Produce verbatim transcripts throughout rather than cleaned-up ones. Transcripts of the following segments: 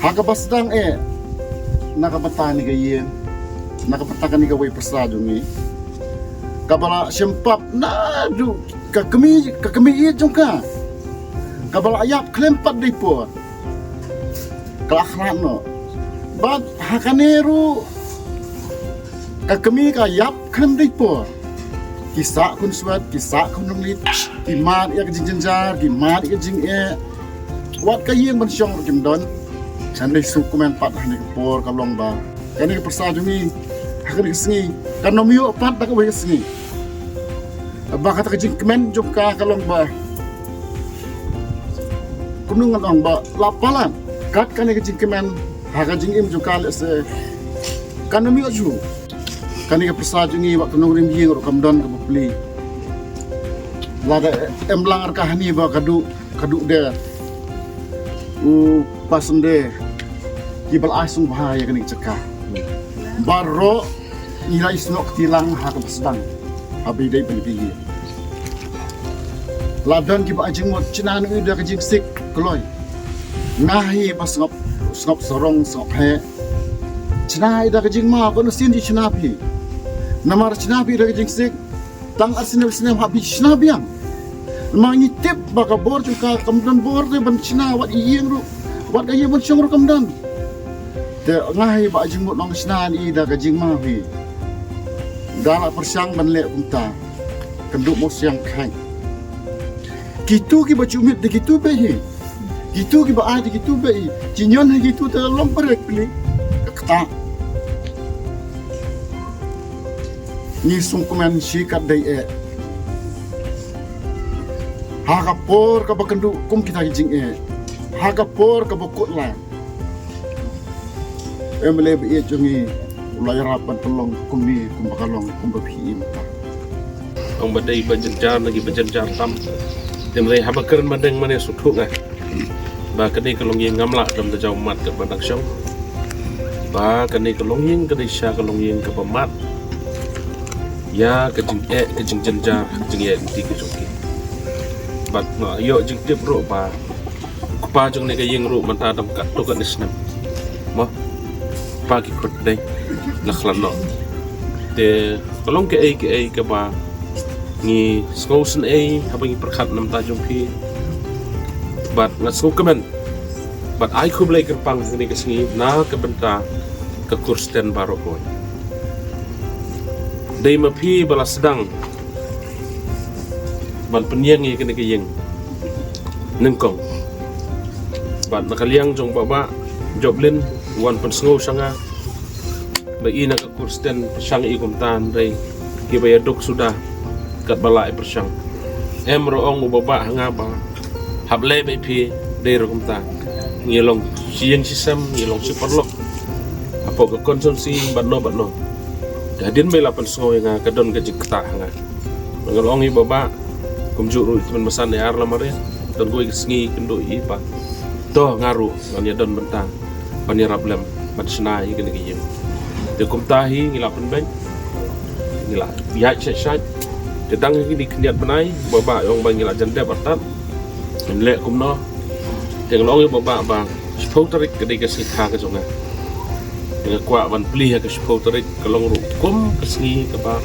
Ha kaba sdang eh, na ka bynta kane ka ïing, na ka bynta kane kawei pyrsa jong ngi, kaba la shim pap naduh ka kmie, ka kmie ïeit jong ka, kaba la ïap khlem pat dei por, ka la khlad noh. Bad ha kane ruh ka kmie ka ïap khlem dei por. Ki sah khun swet, ki sah khun ryngleit, ki mad ïa ka jingjynjar, ki mad ïa ka jingeh. Wat ka ïing ban shong ruh kim don. Kan dei sngewkmen pat ha kane ka por ka long ba kane ka pyrsa jong ngi ha kane ka sngi kan ym ïoh pat da kawei ka sngi. Ba kata ka jingkmen jong ka ka long ba, kumno ngan ong, ba la palat kat kane ka jingkmen ha ka jingim jong ka lehse kan ym ïoh shuh. Kane ka pyrsa jong ngi wat ka nongrim ïing ruh kam don kaba plie. Lada em lang ar ka hani ba ka duh, ka duh de u pasande kiba la ai sngewbha ïa kane ka jaka. Baroh ngi la ïohsngew kti lang ha kaba sdang ha ba ïadei bad kane ka ïing. La don kiba ai jingmut, shna noh ïa da ka jingsik kloi. Nga hi ba sngap, sngap sarong, sngap heh. Shna ïa da ka jingmaw, kano sien ji shna phi. Namar shna phi da ka jingsik, tang ar snem snem hap phi shna biang. Namar ngi tip ba ka bor jong ka kam don bor te ban shna wat ïing ruh, wat ka ïing ban shong ruh kam don. Te nga hi ba ai jingmut, nong shna ïa da ka jingmaw hi. Da la pyrshang ban leh kumta. Kynduh mo siang khain. Kitu kiba ju mih te kitu beit hi. Kitu kiba ai te kitu beit hi. Ki ñion hi kitu te long pyrshah pli. Ka kata. Ngi sngewkmen shi katdei eh. Ha ka por kaba kynduh kum kita ki jingeh. Ha ka por kaba kut lang. M L A ba ïeit jong ngi u la ïarap ban pynlong kumne kumba ka long kumba phi im ta. Ong ba dei ba jynjar na ki ba jynjar tam. Te hynrei haba kren ba deng mane sngewthuh nga ba kane ka longïing ngam lah dam da jaw mat kaba dang shong. Ba kane ka longïing ka dei sha ka longïing kaba mat ïa ka jingeh, ka jingjynjar, ka jingeh lynti ka jong ki. Bad nga ïoh jingtip ruh ba u kpa jong kane ka ïing ruh mynta dang katto katne snem. Mo, kpa ki khut dei la khlad noh. Te ka long kaei kaei kaba ngi sngewsynei haba ngi pyrkhat na ka bynta jong phi. Bad nga sngewkmen bad ai khublei kyrpang ha kane ka sngi na ka bynta ka Khristan baroh kawei. Dei ma phi ba la sdang ban pynïeng ïa kane ka ïing nyngkong. Bad na ka liang jong Bah Bah Joplin u wan pynsngew sha nga ba i na ka Khristan pyrshang i kumta, hynrei kiba ïaduk suda katba lah i pyrshang. Em ruh ong u Bah Bah ha nga ba hap leh beit phi, dei ruh kumta. Ngi long shi ïing shi sem, ngi long shi paralok hapoh ka constituency bad no bad no. Te hadien ba i la pynsngew ïa nga ka don ka jingktah ha nga. Nga la ong ïa i Bah Bah, kumjuh ruh i Tymmen Basan, ar lymne ar don kawei ka sngi kynduh i Bah. To nga ruh ngan ïa don bynta ban ïarap lem ban shna ïa kane ka ïing. Te kumta hi ngi la pynbeit, ngi la ïaid shait shait. Te dang ha kine ki khyndiat bnai Bah Bah i ong ba ngi la jan dep artat. Ngin leh kumno? Te nga la ong ïa i Bah Bah ba shiphew tarik ka dei ka sngi kha ka jong nga. Te nga kwah ban plie ha ka shiphew tarik, ka long ruh kum ka sngi kaba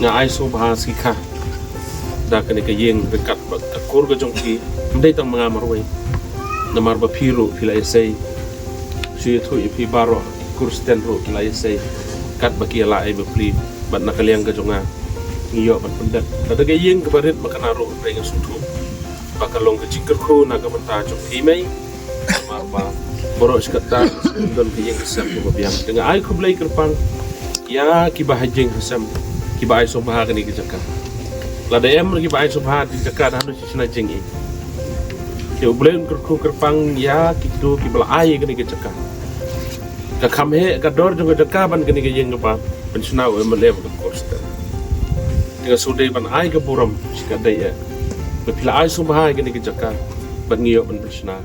nga ai sngewbha sngi kha da kane ka ïing ryngkat bad ka kur ka jong phi. Ym dei tang ma nga marwei, namar ba phi ruh phi la ïasei. Shu ïathuh ïa phi baroh, ki Khristan ruh ki la ïasei katba ki ïa la ai bapli. Bad na ka liang ka jong nga ngi ïoh ban pyndep. Lada ka ïing kaba rit ma kane ruh, hynrei nga sngewthuh ba ka long ka jingkyrkhu na ka bynta jong phi mei. Namar ba baroh shi katta don ka ïing ka sem kaba biang. Te nga ai khublei kyrpang ïa kiba ha ïing ha sem, kiba ai sngewbha kane ka jaka. Lada em ruh kiba ai sngewbha kane ka jaka, da hanu shi shna jingim. Te U Blei un kyrkhu kyrpang ïa kito kiba la ai ïa kane ka jaka. Ka kham heh ka dor jong ka jaka ban kane ka ïing kaba pynshna u M L A bad ka Khristan. Te nga shu dei ban ai ka burom shi katdei eh ba phi la ai sngewbha ïa kane ka jaka ban ngi ïoh ban pynshna.